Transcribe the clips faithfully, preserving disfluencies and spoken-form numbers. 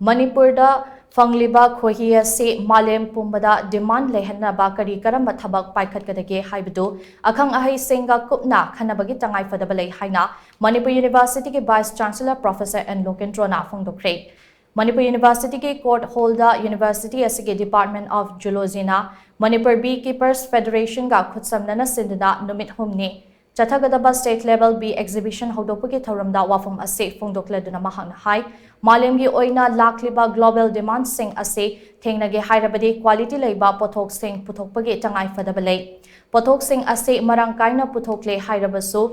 ꯃꯅꯤꯄꯨꯔꯗ ꯐꯪꯂꯤꯕ ꯈꯣꯏꯍꯤ ꯑꯁꯤ ꯃꯥꯂꯦꯝ ꯄꯨꯝꯕꯗ demand ꯂꯩꯍꯟꯅꯕ ꯀꯔꯤ ꯀꯔꯝꯕ ꯊꯕꯛ ꯄꯥꯏꯈꯠꯀꯗꯒꯦ ꯍꯥꯏꯕꯗꯨ ꯑꯈꯪ ꯑꯍꯩꯁꯤꯡꯒ ꯀꯨꯞꯅ ꯈꯟꯅꯕꯒꯤ ꯇꯉꯥꯏꯐꯗꯕ ꯂꯩ ꯍꯥꯏꯅ ꯃꯅꯤꯄꯨꯔ ꯌꯨꯅꯤꯚꯔꯁꯤꯇꯤꯒꯤ Vice Chancellor Professor N ꯂꯣꯀꯦꯟꯗ꯭ꯔꯣꯅ ꯐꯣꯡꯗꯣꯛꯈ꯭ꯔꯦ꯫ Manipur ꯌꯨꯅꯤꯚꯔꯁꯤꯇꯤꯒꯤ court hall ꯗ ꯌꯨꯅꯤꯚꯔꯁꯤꯇꯤ ꯑꯁꯤꯒꯤ Department of Geology ꯅ ꯃꯅꯤꯄꯨꯔ Beekeepers Federation ꯒ ꯈꯨꯠꯁꯝꯅꯅ ꯁꯤꯟꯗꯨꯅ ꯅꯨꯃꯤꯠ ꯍꯨꯝꯅꯤ ꯆꯠꯊꯒꯗꯕ state level bee exhibition ꯍꯧꯗꯣꯛꯄꯒꯤ ꯊꯧꯔꯝꯗ ꯋꯥꯐꯝ ꯑꯁꯤ ꯐꯣꯡꯗꯣꯛꯂꯗꯨꯅ ꯃꯍꯥꯛꯅ ꯍꯥꯏ, ꯃꯥꯂꯦꯝꯒꯤ ꯑꯣꯏꯅ ꯂꯥꯛꯂꯤꯕ global demand ꯁꯤꯡ ꯑꯁꯤ ꯊꯦꯡꯅꯒꯦ ꯍꯥꯏꯔꯕꯗꯤ quality ꯂꯩꯕ ꯄꯣꯠꯊꯣꯛꯁꯤꯡ ꯄꯨꯊꯣꯛꯄꯒꯤ ꯇꯉꯥꯏ ꯐꯗꯕ ꯂꯩ꯫ ꯄꯣꯠꯊꯣꯛꯁꯤꯡ ꯑꯁꯤ ꯃꯔꯥꯡ ꯀꯥꯏꯅ ꯄꯨꯊꯣꯛꯂꯦ ꯍꯥꯏꯔꯕꯁꯨ,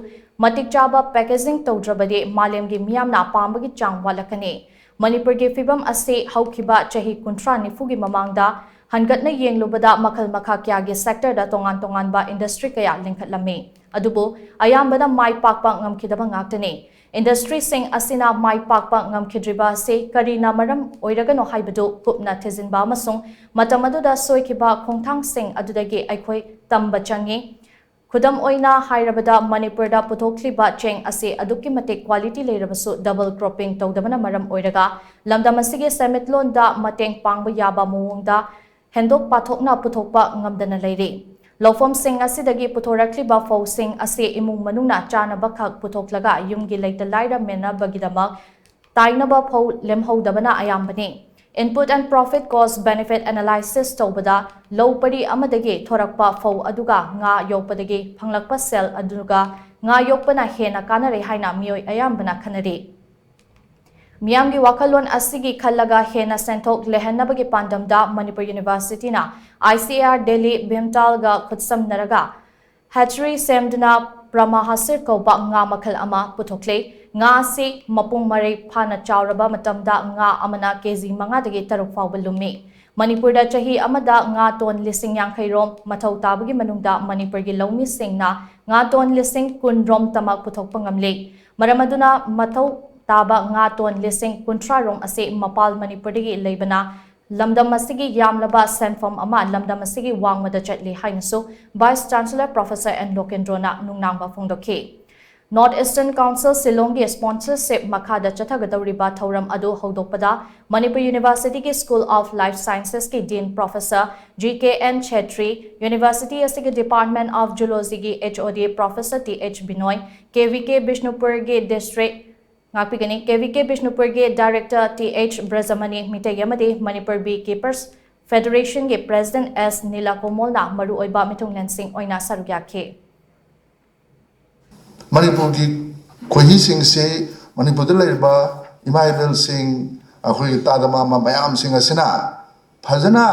ꯃꯇꯤꯛ ꯆꯥꯕ packaging ꯇꯧꯗ꯭ꯔꯕꯗꯤ ꯃꯥꯂꯦꯝꯒꯤ ꯃꯤꯌꯥꯝꯅ ꯄꯥꯝꯕꯒꯤ ꯆꯥꯡ ꯋꯥꯠꯂꯛꯀꯅꯤ꯫ ꯃꯅꯤꯄꯨꯔꯒꯤ ꯐꯤꯕꯝ ꯑꯁꯤ ꯍꯧꯈꯤꯕ ꯆꯍꯤ ꯀꯨꯟꯊ꯭ꯔꯥ ꯅꯤꯐꯨꯒꯤ ꯃꯃꯥꯡꯗ ꯍꯟꯒꯠꯅ ꯌꯦꯡꯂꯨꯕꯗ ꯃꯈꯜ ꯃꯈꯥ ꯀꯌꯥꯒꯤ sector ꯗ ꯇꯣꯉꯥꯟ ꯇꯣꯉꯥꯟꯕ industry ꯀꯌꯥ ꯂꯤꯡꯈꯠꯂꯝꯃꯤ꯫ ꯑꯗꯨꯕꯨ ꯑꯌꯥꯝꯕꯅ ꯃꯥꯏ ꯄꯥꯛꯄ ꯉꯝꯈꯤꯗꯕ ꯉꯥꯛꯇꯅꯤ꯫ Industry ꯁꯤꯡ ꯑꯁꯤꯅ ꯃꯥꯏ ꯄꯥꯛꯄ ꯉꯝꯈꯤꯗ꯭ꯔꯤꯕ ꯑꯁꯤ ꯀꯔꯤꯅ ꯃꯔꯝ ꯑꯣꯏꯔꯒꯅꯣ ꯍꯥꯏꯕꯗꯨ ꯀꯨꯞꯅ ꯊꯤꯖꯤꯟꯕ ꯑꯃꯁꯨꯡ ꯃꯇꯝ ꯑꯗꯨꯗ ꯁꯣꯏꯈꯤꯕ ꯈꯣꯡꯊꯥꯡꯁꯤꯡ ꯑꯗꯨꯗꯒꯤ ꯑꯩꯈꯣꯏ ꯇꯝꯕ ꯆꯪꯏ꯫ ꯈꯨꯗꯝ ꯑꯣꯏꯅ ꯍꯥꯏꯔꯕꯗ, ꯃꯅꯤꯄꯨꯔꯗ ꯄꯨꯊꯣꯛꯂꯤꯕ ꯆꯦꯡ ꯑꯁꯤ ꯑꯗꯨꯛꯀꯤ ꯃꯇꯤꯛ quality ꯂꯩꯔꯕꯁꯨ double cropping ꯇꯧꯗꯕꯅ ꯃꯔꯝ ꯑꯣꯏꯔꯒ ꯂꯝꯗꯝ ꯑꯁꯤꯒꯤ ꯁꯦꯟꯃꯤꯠꯂꯣꯟꯗ ꯃꯇꯦꯡ ꯄꯥꯡꯕ ꯌꯥꯕ ꯃꯑꯣꯡꯗ ꯍꯦꯟꯗꯣꯛ ꯄꯥꯊꯣꯛꯅ ꯄꯨꯊꯣꯛꯄ ꯉꯝꯗꯅ ꯂꯩꯔꯤ꯫ ꯂꯧꯐꯝꯁꯤꯡ ꯑꯁꯤꯗꯒꯤ ꯄꯨꯊꯣꯔꯛꯂꯤꯕ ꯐꯧꯁꯤꯡ ꯑꯁꯤ ꯏꯃꯨꯡ ꯃꯅꯨꯡꯅ ꯆꯥꯅꯕꯈꯛ ꯄꯨꯊꯣꯛꯂꯒ ꯌꯨꯝꯒꯤ ꯂꯩꯇ ꯂꯥꯏꯔ ꯃꯦꯟꯅꯕꯒꯤꯗꯃꯛ ꯇꯥꯏꯅꯕ ꯐꯧ ꯂꯦꯝꯍꯧꯗꯕꯅ ꯑꯌꯥꯝꯕꯅꯤ꯫ Input and profit cost benefit analysis ꯇꯧꯕꯗ ꯂꯧ ꯄꯔꯤ ꯑꯃꯗꯒꯤ ꯊꯣꯔꯛꯄ ꯐꯧ ꯑꯗꯨꯒ ꯉꯥ ꯌꯣꯛꯄꯗꯒꯤ ꯐꯪꯂꯛꯄ ꯁꯦꯜ ꯑꯗꯨꯒ ꯉꯥ ꯌꯣꯛꯄꯅ ꯍꯦꯟꯅ ꯀꯥꯟꯅꯔꯦ ꯍꯥꯏꯅ ꯃꯤꯑꯣꯏ ꯑꯌꯥꯝꯕꯅ ꯈꯟꯅꯔꯤ꯫ ꯃꯤꯌꯥꯝꯒꯤ ꯋꯥꯈꯜꯂꯣꯟ ꯑꯁꯤꯒꯤ ꯈꯜꯂꯒ ꯍꯦꯟꯅ ꯁꯦꯟꯊꯣꯛ ꯂꯩꯍꯟꯅꯕꯒꯤ ꯄꯥꯟꯗꯝꯗ Manipur ꯌꯨꯅꯤꯚꯔꯁꯤꯇꯤꯅ I C A R Delhi ꯚꯤꯝꯇꯥꯜꯒ ꯈꯨꯠꯁꯝꯅꯔꯒ hatchery ꯁꯦꯝꯗꯨꯅ ꯄ꯭ꯔꯃꯥꯍꯥꯁꯤꯔ ꯀꯧꯕ ꯉꯥ ꯃꯈꯜ ꯑꯃ ꯄꯨꯊꯣꯛꯂꯦ꯫ ꯉꯥ ꯑꯁꯤ ꯃꯄꯨꯡ ꯃꯔꯩ ꯐꯥꯅ ꯆꯥꯎꯔꯕ ꯃꯇꯝꯗ ꯉꯥ ꯑꯃꯅ ꯀꯦ ꯖꯤ ꯃꯉꯥꯗꯒꯤ ꯇꯔꯨꯛ ꯐꯥꯎꯕ ꯂꯨꯝꯃꯤ꯫ ꯃꯅꯤꯄꯨꯔꯗ ꯆꯍꯤ ꯑꯃꯗ ꯉꯥ ꯇꯣꯟ ꯂꯤꯁꯤꯡ ꯌꯥꯡꯈꯩ ꯔꯣꯝ ꯃꯊꯧ ꯇꯥꯕꯒꯤ ꯃꯅꯨꯡꯗ ꯃꯅꯤꯄꯨꯔꯒꯤ ꯂꯧꯃꯤꯁꯤꯡꯅ ꯉꯥ ꯇꯣꯟ ꯂꯤꯁꯤꯡ ꯀꯨꯟ ꯔꯣꯝ ꯇꯃꯛ ꯄꯨꯊꯣꯛꯄ ꯉꯝꯂꯦ꯫ ꯃꯔꯝ ꯑꯗꯨꯅ ꯃꯊꯧ ꯇꯥꯕ ꯉꯥ ꯇꯣꯟ ꯂꯤꯁꯤꯡ ꯀꯨꯟꯊ꯭ꯔꯥ ꯔꯣꯝ ꯑꯁꯤ ꯃꯄꯥꯜ ꯃꯅꯤꯄꯨꯔꯗꯒꯤ ꯂꯩꯕꯅ ꯂꯝꯗꯝ ꯑꯁꯤꯒꯤ ꯌꯥꯝꯂꯕ ꯁꯦꯟꯐꯝ ꯑꯃ ꯂꯝꯗꯝ ꯑꯁꯤꯒꯤ ꯋꯥꯡꯃꯗ ꯆꯠꯂꯤ ꯍꯥꯏꯅꯁꯨ Vice Chancellor Professor N ꯂꯣꯀꯦꯟꯗ꯭ꯔꯣꯅ ꯅꯨꯡꯅꯥꯡꯕ ꯐꯣꯡꯗꯣꯛꯈꯤ꯫ North Eastern Council Shillongꯒꯤ sponsorship ꯃꯈꯥꯗ ꯆꯠꯊꯒꯗꯧꯔꯤꯕ ꯊꯧꯔꯝ ꯑꯗꯨ ꯍꯧꯗꯣꯛꯄꯗ Manipur Universityꯒꯤ School of Life Sciencesꯀꯤ Dean Professor G K N Chhetri, University ꯑꯁꯤꯒꯤ Department of Zoologyꯒꯤ H O D Professor T H Binoy, K V K Bishnupurꯒꯤ District ꯉꯥꯛꯄꯤꯒꯅꯤ, K V K Bishnupurꯒꯤ Director T H Brajamani Meitei ꯑꯃꯗꯤ Manipur Beekeepers Federationꯒꯤ President S ꯅꯤꯂꯥꯀꯣꯃꯣꯜꯅ ꯃꯔꯨꯑꯣꯏꯕ ꯃꯤꯊꯨꯡꯂꯦꯟꯁꯤꯡ ꯑꯣꯏꯅ ꯁꯔꯨꯛ ꯌꯥꯈꯤ꯫ ꯃꯅꯤꯄꯨꯔꯒꯤ ꯈꯣꯏꯍꯤꯁꯤꯡꯁꯤ ꯃꯅꯤꯄꯨꯔꯗ ꯂꯩꯔꯤꯕ ꯏꯃꯥ ꯏꯕꯦꯜꯁꯤꯡ, ꯑꯩꯈꯣꯏꯒꯤ ꯇꯥꯗ ꯃꯥꯃ ꯃꯌꯥꯝꯁꯤꯡ ꯑꯁꯤꯅ ꯐꯖꯅ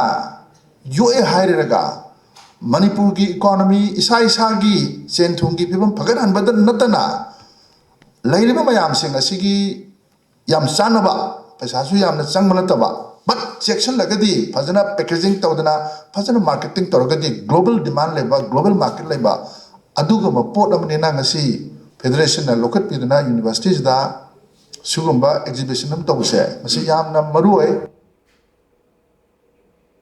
ꯌꯣꯛꯑꯦ ꯍꯥꯏꯔꯒ ꯃꯅꯤꯄꯨꯔꯒꯤ economy, ꯏꯁꯥ ꯏꯁꯥꯒꯤ ꯁꯦꯟ ꯊꯨꯝꯒꯤ ꯐꯤꯕꯝ ꯐꯒꯠꯍꯟꯕꯗ ꯅꯠꯇꯅ ꯂꯩꯔꯤꯕ ꯃꯌꯥꯝꯁꯤꯡ ꯑꯁꯤꯒꯤ ꯌꯥꯝ ꯆꯥꯟꯅꯕ, ꯄꯩꯁꯥꯁꯨ ꯌꯥꯝꯅ ꯆꯪꯕ ꯅꯠꯇꯕ, but ꯆꯦꯛꯁꯤꯜꯂꯒꯗꯤ ꯐꯖꯅ packaging ꯇꯧꯗꯅ ꯐꯖꯅ marketing ꯇꯧꯔꯒꯗꯤ global demand ꯂꯩꯕ, global market ꯂꯩꯕ ꯑꯗꯨꯒꯨꯝꯕ ꯄꯣꯠ ꯑꯃꯅꯤꯅ ꯉꯁꯤ federationꯅ ꯂꯧꯈꯠꯄꯤꯗꯨꯅ universityꯁꯤꯗ ꯁꯤꯒꯨꯝꯕ exhibition ꯑꯃ ꯇꯧꯕꯁꯦ ꯃꯁꯤ ꯌꯥꯝꯅ ꯃꯔꯨ ꯑꯣꯏ꯫